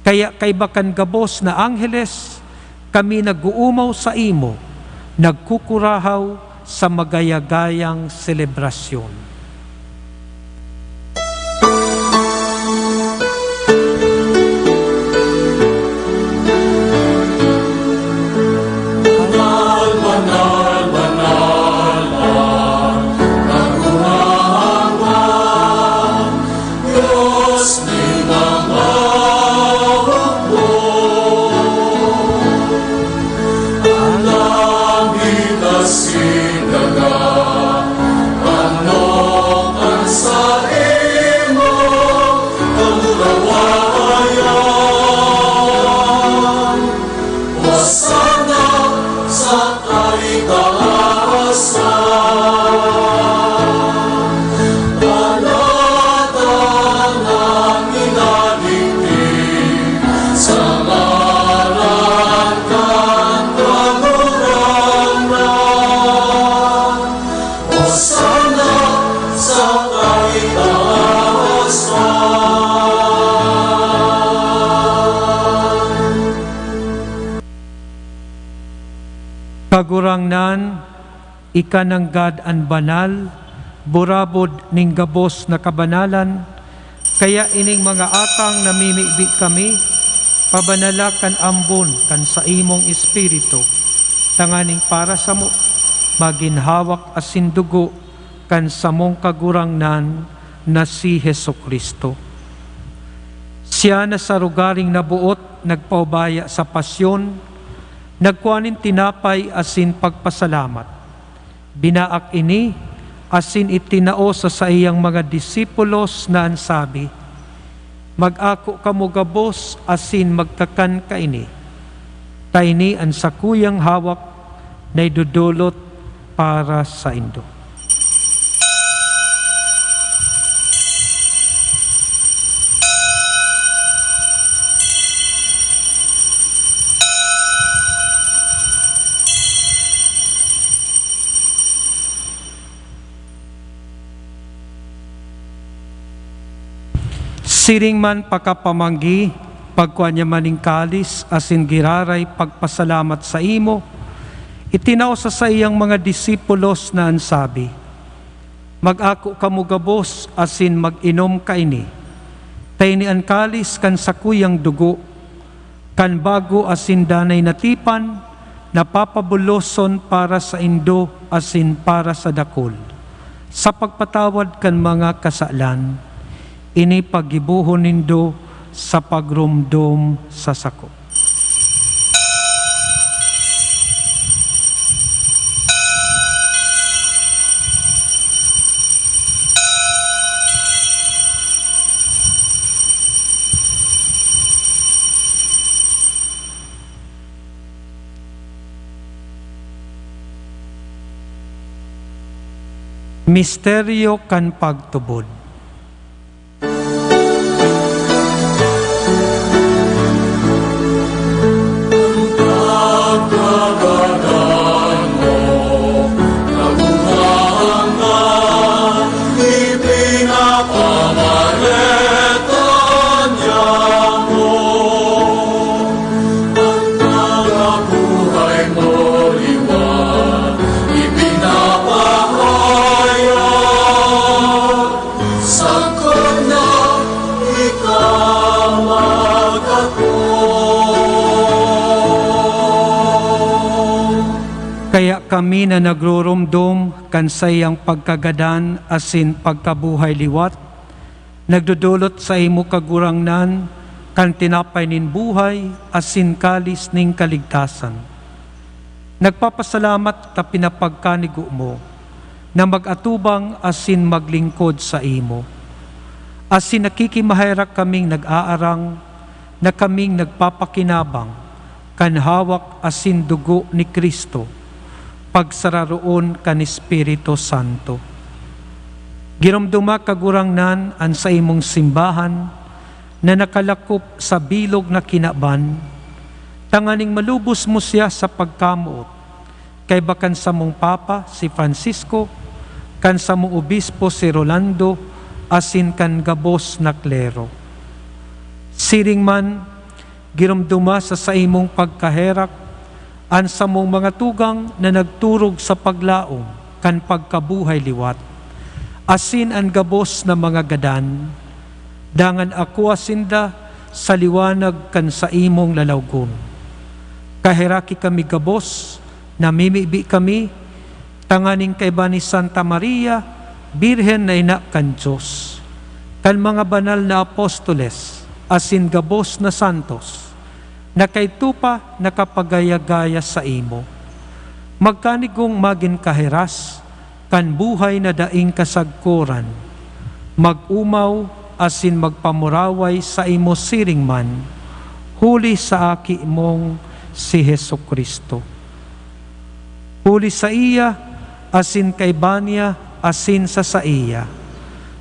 Kaya kaiba kan gabos na angheles, kami nag-oomaw saimo, nagkukurahaw sa magaya-gayang selebrasyon. An langit asin daga, ano an saimong kamurawayan? Hosana sa kaitaasan. Banal an hinaligpig sa ngaran kan Kagurangnan. Hosana sa kaitaasan. Kagurangnan, ika nanggad an banal, burabod nin gabos na kabanalan, kaya ining mga atang namimibi kami, pabanala kan ambon kan saimong Espiritu, tanganing para samo, magin hawak asin dugo kan samong Kagurangnan na si Jesu-Cristo. Siya na sa rogaring naboot nagpaubaya sa pasyon, nagkua nin tinapay asin pagpasalamat. Binaak ini asin itinao sa saiyang mga disipulos na an sabi, "Mag-ako kamo gabos asin magkakan kaini, ta ini an sakuyang hawak na idodolot para saindo." Siring man pakapamanggi, pagkua niya man nin kalis asin giraray pagpasalamat saimo, itinao sa saiyang mga disipulos na an sabi, "Mag-ako kamo gabos asin mag-inom kaini, ta ini an kalis kan sakuyang dugo, kan bago asin danay na tipan, na papabuloson para saindo asin para sa dakul, sa pagpatawad kan mga kasalan. Ini paggibohon nindo sa pagromdom sa sako." Misteryo kan pagtubod. Sakon na ikaw magkakon. Kaya kami na nagroromdom kan saiyang pagkagadan asin pagkabuhay liwat, nagdodolot saimo, Kagurangnan, kan tinapay nin buhay asin kalis nin kaligtasan. Nagpapasalamat ta pinapagkanigo mo na mag-atubang asin maglingkod saimo. Asin nakikimaherak kaming nag-aarang na kaming nagpapakinabang kan hawak asin dugo ni Cristo, pagsararoon kan Espiritu Santo. Giromdoma, Kagurangnan, an saimong simbahan na nakalakop sa bilog na kinaban, tanganing malubos mo siya sa pagkamoot, kaiba kan samong Papa, si Francisco, kan samong Obispo, si Rolando, asin kan gabos na klero. Siring man, giromdoma sa saimong pagkaherak an samong mga tugang na nagturog sa paglaom kan pagkabuhay liwat, asin an gabos na mga gadan, dangan akoa sinda sa liwanag kan saimong lalawgon. Kaheraki kami gabos, namimibi kami, tanganing kaiba ni Santa Maria, Birhen na ina kan Dios, kan mga banal na apostoles, asin gabos na santos, na kaidto pa nakapagaya-gaya saimo. Magkanigong magin kaheras kan buhay na daing kasagkoran, mag-omaw asin magpamuraway saimo siring man, huli sa Aki mong si Jesu-Cristo. Huli saiya, asin kaiba niya, asin sa saiya,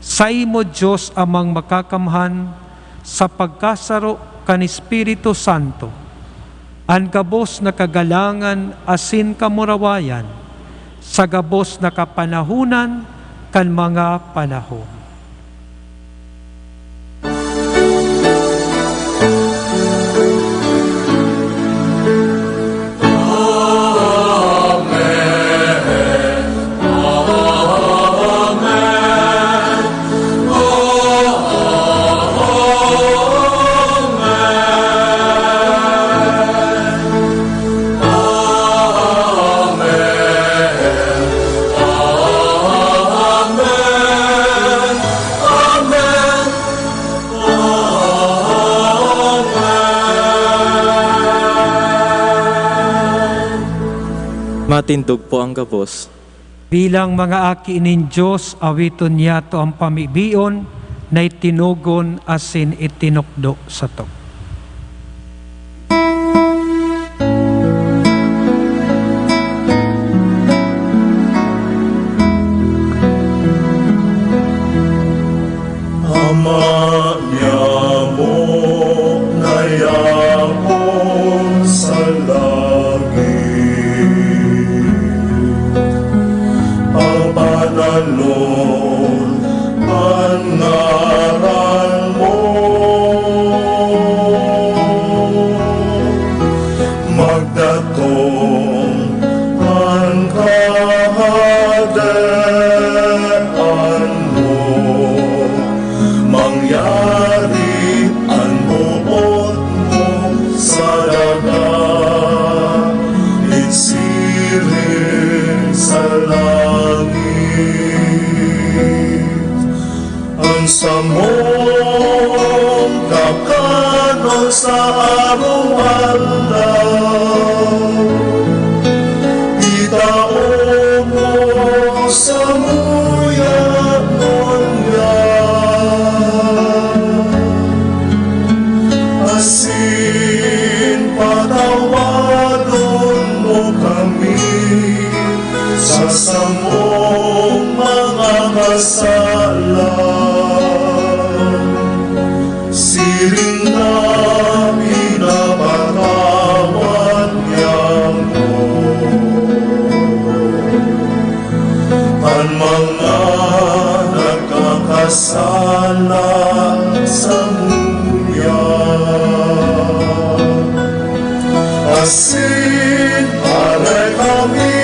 saimo, Dios Amang Makakamhan, sa pagkasaro kan Espiritu Santo, an gabos na kagalangan asin kamurawayan sa gabos na kapanahonan kan mga panahon. Matindog po ang gabos. Bilang mga aki nin Dios, awiton niyato an pamibion na itinogon asin itinukdo sato. Ama niamo na yapon sa langit, pagbanalon an ngaran mo. Samong kakanon sa araw-araw, itao mo samuya ngunyan, asin patawadon mo kami sa samong mga kasalan, siring na pinapatawad niamo an mga nagkakasala samuya. Asin aray kami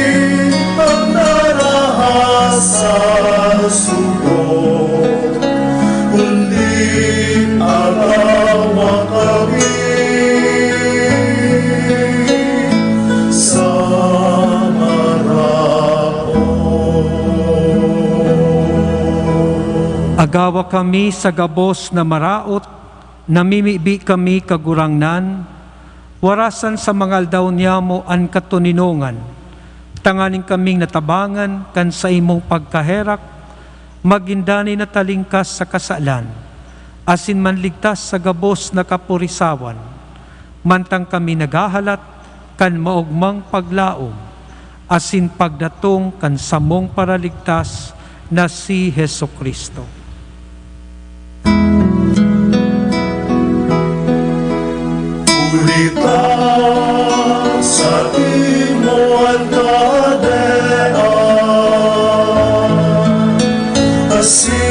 pagdaraha sa sugo, kundi agawa kami sa maraot. Agawa kami sa gabos na maraot, namimibi kami, Kagurangnan, warasan sa mga aldaw niyamo an katoninongan, tanganing kaming natabangan kan saimong pagkaherak, magin danay na talingkas sa kasalan, asin manligtas sa gabos na kapurisawan, mantang kami naghahalat kan maogmang paglaom asin pagdatong kan samong Paraligtas na si Jesu-Cristo. Huli ta saimo an kahadean, asin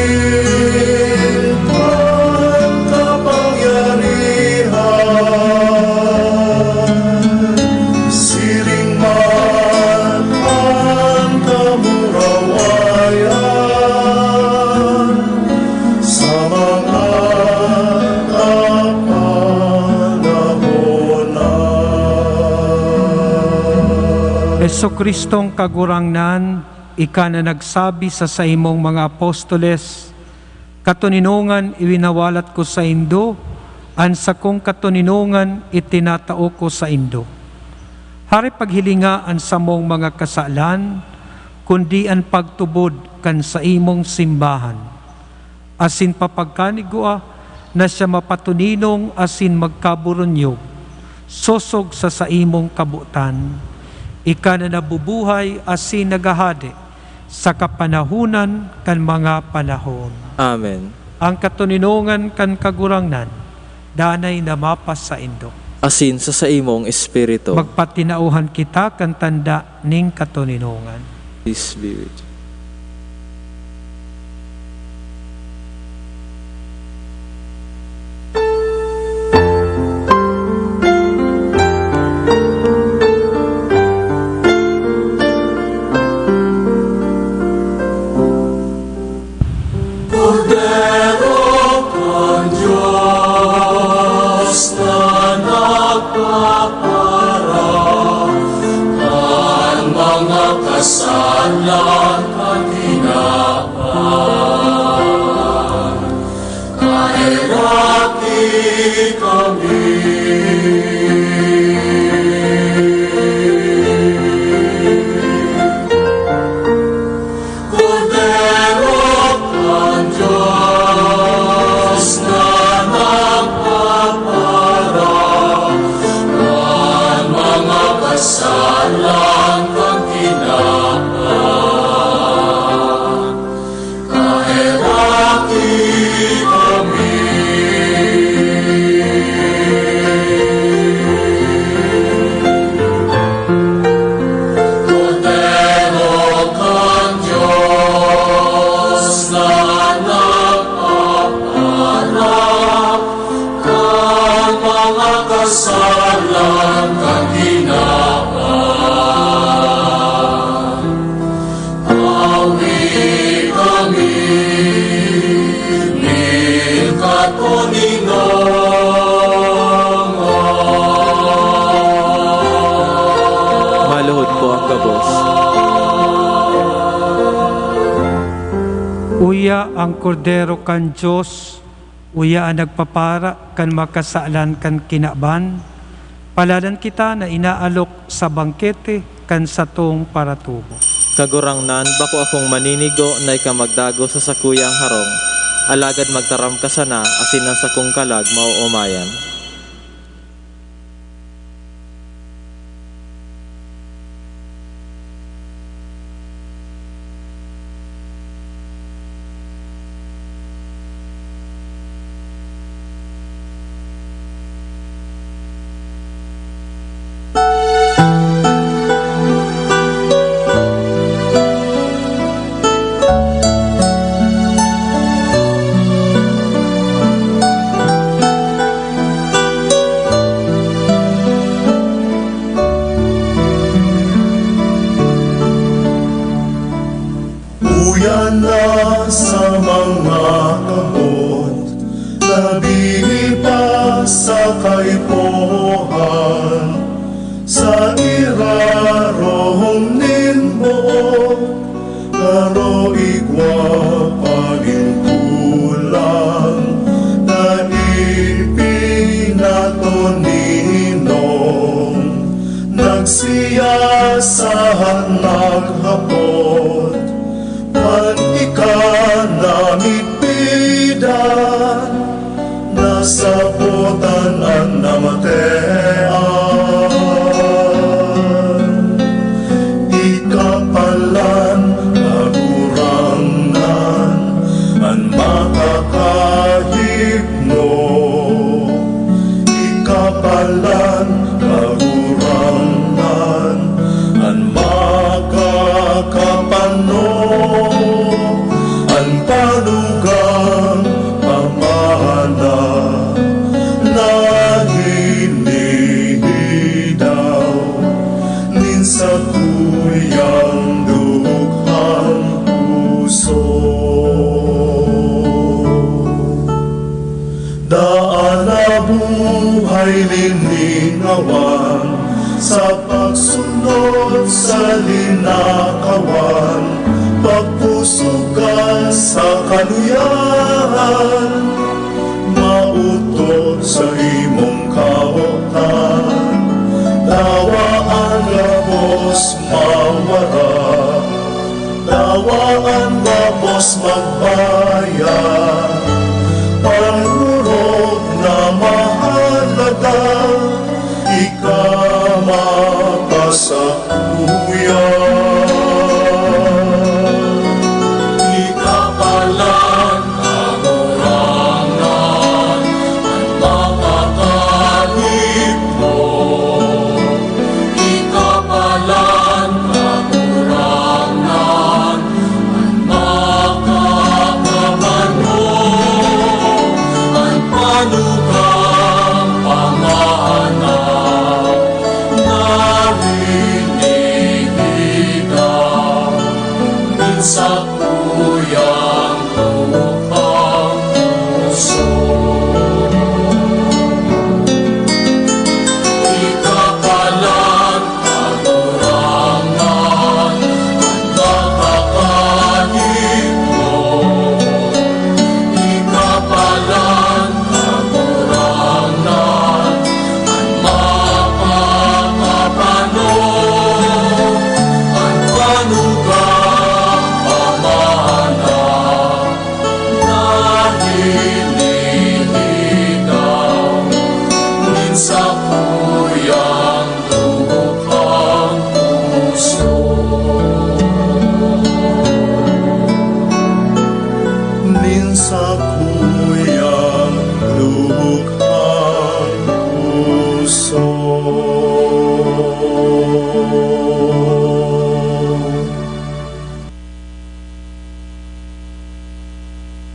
an kapangyarihan, siring man an kamurawayan sa mga kapanahonan. Jesu-Cristong Kagurangnan, ika na nagsabi sa saimong mga apostoles, "Katoninongan iwinawalat ko saindo, an sakong katoninongan itinatao ko saindo." Hare paghilinga an samong mga kasalan, kundi an pagtubod kan saimong simbahan, asin papagkanigwa na siya mapatoninong asin magkaburunyog, sosog sa saimong kabotan. Ika na nabubuhay asin naghahade sa kapanahonan kan mga panahon. Amen. An katoninongan kan Kagurangnan danay na mapasaindo. Asin sa saimong espiritu. Magpatinauhan kita kan tanda nin katoninongan. Peace be with you. Kordero kan Dios na nagpapara kan mga kasalan kan tinawan, kaheraki kami. Kordero kan Dios na nagpapara kan mga kasalan kan tinawan, kaheraki kami. Kordero kan Dios na nagpapara kan mga kasalan kan tinawan, awi kami nin katoninongan. Maluhod po ang gabos. Siya an Kordero kan Dios, uya an nagpapara kan mga kasalan kan kinaban. Paladan kita na inaalok sa bangkete kan satong Paratubod. Kagurangnan, bako akong maninigo na ika magdagos sa sakuyang harong, alagad magtaram ka sana asin an sakong kalag maoomayan. Uya na sa mga kamot, labi pa sa kaipuhan, sa irarom nin buot, garo igwa pa nin kulang na ipinatoninong. Nagsiyasahan naghapot, an ika na midbidan, nasabotan an namatean. Ika palan, Kagurangnan, an makakahipno. Ika palan, Kagurangnan, an makakapano, an panugang pamana na hinihidaw nin sakuyang dukhang puso. Daan na buhay liningawan, sa pagsunod sa linakawan, pagpusog ka sa kaluyahan, maotot sa imong kaotan. Dawa an gabos mawara, dawa an gabos magbayad, an orog na mahalaga, ika makasakuya. Ika palan, Kagurangnan, an makakahipno. Ika palan, Kagurangnan, an makakapano, an panugang pamana na hinihidaw nin sakuyang dukhang puso. Ika palan, Kagurangnan, an makakahipno. Ika palan, Kagurangnan, an makakapano, an panugang pamana na hinihidaw nin sakuyang dukhang puso. Nin sakuyang dukhang puso.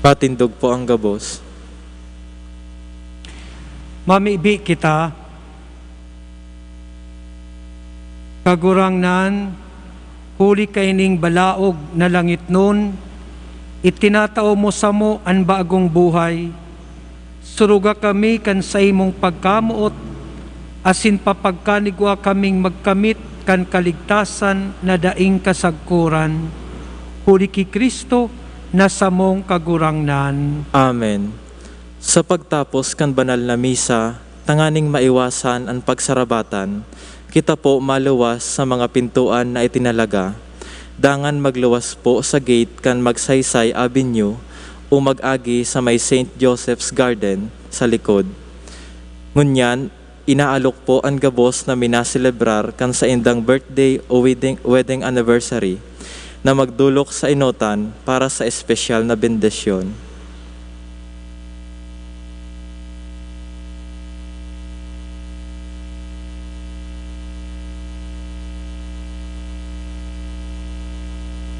Patindog po ang gabos. Mamibi kita. Kagurangnan, huli kaining balaog na langitnon, itinatao mo samo an bagong buhay. Suruga kami kan saimong pagkamoot, asin papagkanigwa kaming magkamit kan kaligtasan na daing kasagkoran. Huli ki Cristo, na samong Kagurangnan. Amen. Sa pagtapos kan banal na misa, tanganing maiwasan an pagsarabatan, kita po maluwas sa mga pintoan na itinalaga. Dangan magluwas po sa gate kan Magsaysay Avenue o mag-agi sa may Saint Joseph's Garden sa likod. Ngunyan, inaalok po an gabos na minaselebrar kan saindang birthday o wedding, wedding anniversary na magdolok sa enotan para sa espesyal na bendisyon.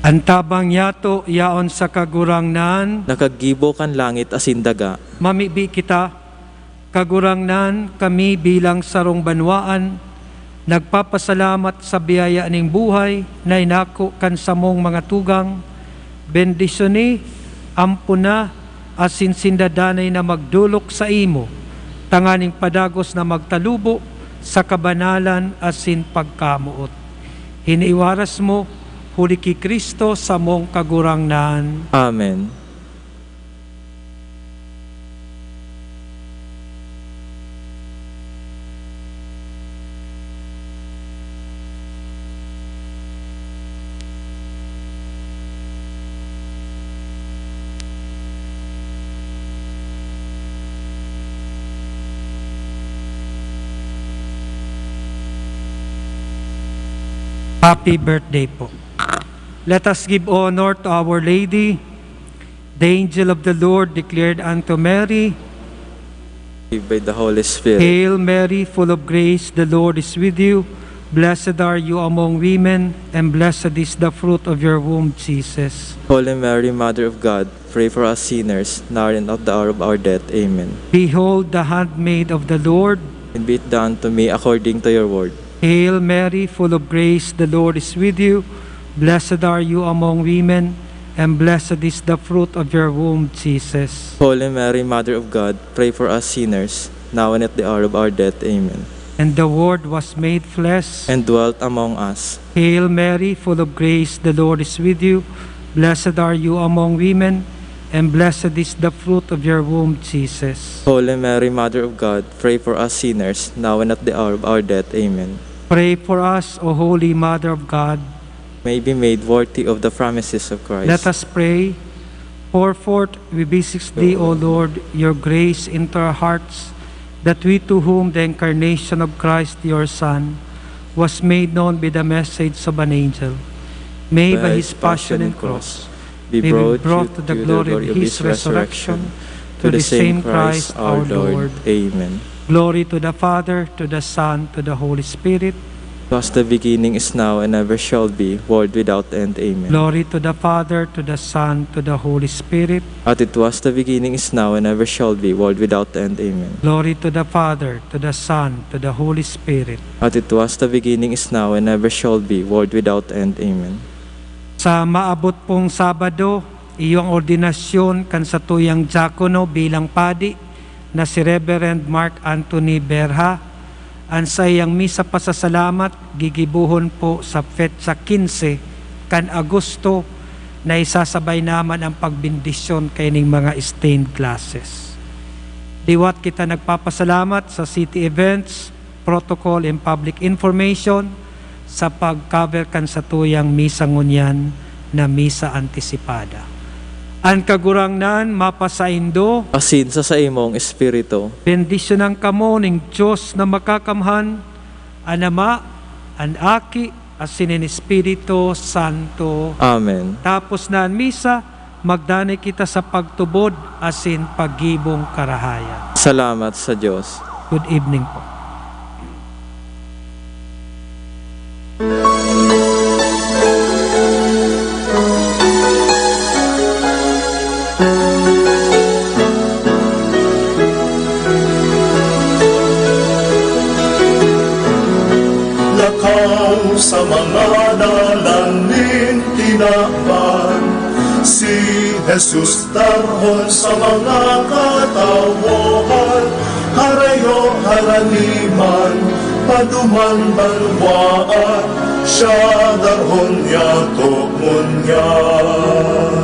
An tabang yato yaon sa Kagurangnan. Nakagibo kan langit asin daga. Mamibi kita. Kagurangnan, kami bilang sarong banwaan, nagpapasalamat sa biyaya ning buhay na inako kan samong mga tugang. Bendisyoni, ampona, asin sinda danay na magdolok saimo, tanganing padagos na magtalubo sa kabanalan asin pagkamoot. Hiniwaras mo, huli ki Cristo, samong Kagurangnan. Amen. Happy birthday po. Let us give honor to Our Lady. The angel of the Lord declared unto Mary, By the Holy Spirit. Hail Mary, full of grace, the Lord is with you. Blessed are you among women, and blessed is the fruit of your womb, Jesus. Holy Mary, Mother of God, pray for us sinners, now and at the hour of our death. Amen. Behold the handmaid of the Lord. And be it done to me according to your word. Hail Mary, full of grace, the Lord is with you. Blessed are you among women, and blessed is the fruit of your womb, Jesus. Holy Mary, Mother of God, pray for us sinners, now and at the hour of our death. Amen. And the Word was made flesh. And dwelt among us. Hail Mary, full of grace, the Lord is with you. Blessed are you among women, and blessed is the fruit of your womb, Jesus. Holy Mary, Mother of God, pray for us sinners, now and at the hour of our death. Amen. Pray for us, O Holy Mother of God. May be made worthy of the promises of Christ. Let us pray. Pour forth, we beseech thee, O Lord, your grace into our hearts, that we, to whom the incarnation of Christ, your Son, was made known by the message of an angel, may by his passion and cross be brought to the glory of his resurrection, to the same Christ our Lord. Amen. Glory to the Father, to the Son, to the Holy Spirit. As was the beginning, is now, and ever shall be, world without end. Amen. Glory to the Father, to the Son, to the Holy Spirit. As it was the beginning, is now, and ever shall be, world without end. Amen. Glory to the Father, to the Son, to the Holy Spirit. As it was the beginning, is now, and ever shall be, world without end. Amen. Sa maabot pong Sabado, iyo ang ordinasyon kan satuyang diakono bilang padi na si Reverend Mark Anthony Berha. An saiyang misa pasasalamat gigibohon po sa petsa quince kan Agosto, na isasabay naman ang pagbendisyon kaining mga stained glasses. Liwat kita nagpapasalamat sa City Events, Protocol and Public Information sa pag-cover kan satuyang misa ngunyan na misa antisipada. An Kagurangnan mapasaindo. Asin sa saimong espiritu. Bendisyonan kamo ning Dios na Makakamhan, an Ama, an Aki, asin an Espiritu Santo. Amen. Tapos na an misa, magdanay kita sa pagtubod asin paggibong karahayan. Salamat sa Dios. Good evening po. Lakaw sa mga dalan nin tinaban, si Jesus darhon sa mga katawohan, harayo harani man, paduman banwaan, siya darhon yato ngunyan.